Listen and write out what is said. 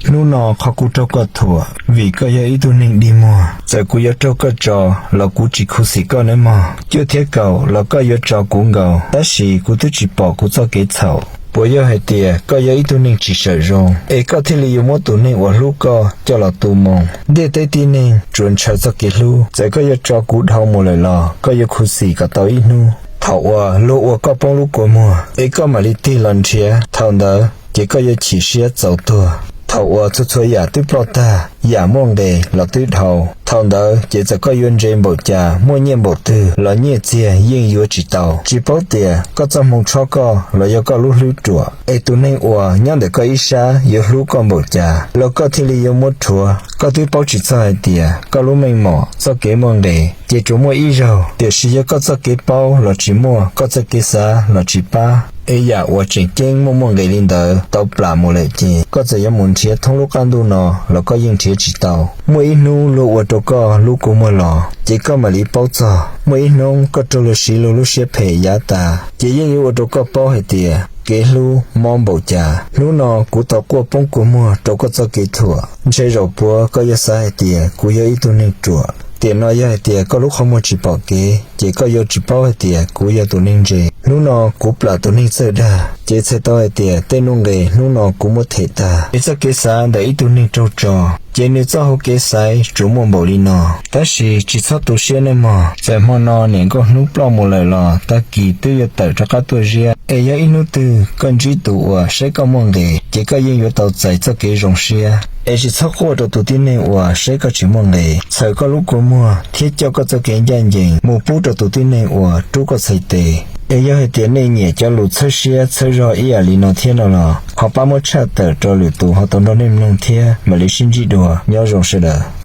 Hnub no qhov kuv raug koj thuam vim koj yog ib tug neeg dig muag. Txawm kuv yuav raug koj tso los kuv tsis khuv xim koj nawb mog. Cuaj thiab kaum los koj yuav tso kuv nkaus, tab sis kuv twb tsis pom kuv txoj kev txhaum. Puas yog hais tias koj yog ib tug neeg tsis sawm zoo, es koj thiaj li yuav muab tus neeg uas hlub koj coj los tu moo? Ntiaj teb tib neeg tsuas ntshaw txoj kev hlub. Txawm koj yuav tso kuv dhau mus lawm los koj yuav khuv xim kom tau ib hnub. Thaum uas luag ua koj poob lub kua muag, es koj mam li tig los nrhiav, thaum ntawd ces koj yuav chim siab txaus tuag. Thaum uas txhua txhua yam twb ploj tag, yam muaj nqis los twb dhau, thaum ntawd ces txawm koj yuav ntse npaum cas, muaj nyiaj npaum twg los nyiaj txiag yeej yuav tsis tau. Tsis paub tias koj txoj hmoo tshob koj los yog koj lub hlwb ruam, es tus neeg uas nyob ntawm koj ib sab yuav hlub koj npaum cas los koj thiaj li yuav muab rhuav. Koj twb paub tsis txog hais tias koj lub meej mom txoj kev muaj nqis ces tsuas muaj ib zaug, tiam sis yog koj txoj kev paub los tsis muaj, koj txoj kev xav los tsis pab, es yam uas tseem ceeb muaj muaj nqis li ntawd tau plam mus lawm ces koj txawm yuav mus nrhiav thoob lub qab ntuj no los koj yeej nrhiav tsis tau. Muaj ib hnub luag ua rau koj lub kua muag los ces koj mam li paub txog. Muaj ib hnub koj raug luag siv luag lub siab phem yav tas ces yeej yuav ua rau koj paub hais tias kev hlub mob npaum cas. Hnub no kuv tau quaj poob kua muag rau koj txoj kev thuam, ntshe zaum puav koj yuav xav hais tias kuv yog ib tug neeg ruam. Tiam no yog hais tias koj lub qhov muag tsis pom kev ces koj yuav tsis paub hais tias kuv yog tus neeg ntse. Hnub no kuv plam tus neeg txawj dag ces txhais tau hais tias tej nuj nqis hnub no kuv muab them tag. Es txoj kev xav ntawm ib tug neeg raug tso ces nws txoj hau kev xaiv tsuas muaj npaum li no. Tab sis tsis txhob tu siab nawb mog, txawm hmo no niam nkauj hnub ploj mus lawm los tag kis twb yuav tawm rov qab tuaj ziab. Es yog ib hnub twg koj ntsib tus uas saib koj muaj nqis ces koj yeej yuav tau txais txoj kev zoo siab. Es tsis txhob quaj rau tus tib neeg uas saib koj tsis muaj nqis, txhawm koj lub kua muag thiab coj koj txoj kev ncaj ncees mus pub rau tus tib neeg uas rub koj txhais tes. Es yog hais tias nej nyiam cov lus txhawb siab txhawb zog ib yam li no thiab no los ho pab muab tshaj tawm rau lwm tus ho tau nrog nej mloog thiab. Mam li sib ntsib dua, nyob zoo sawv daws.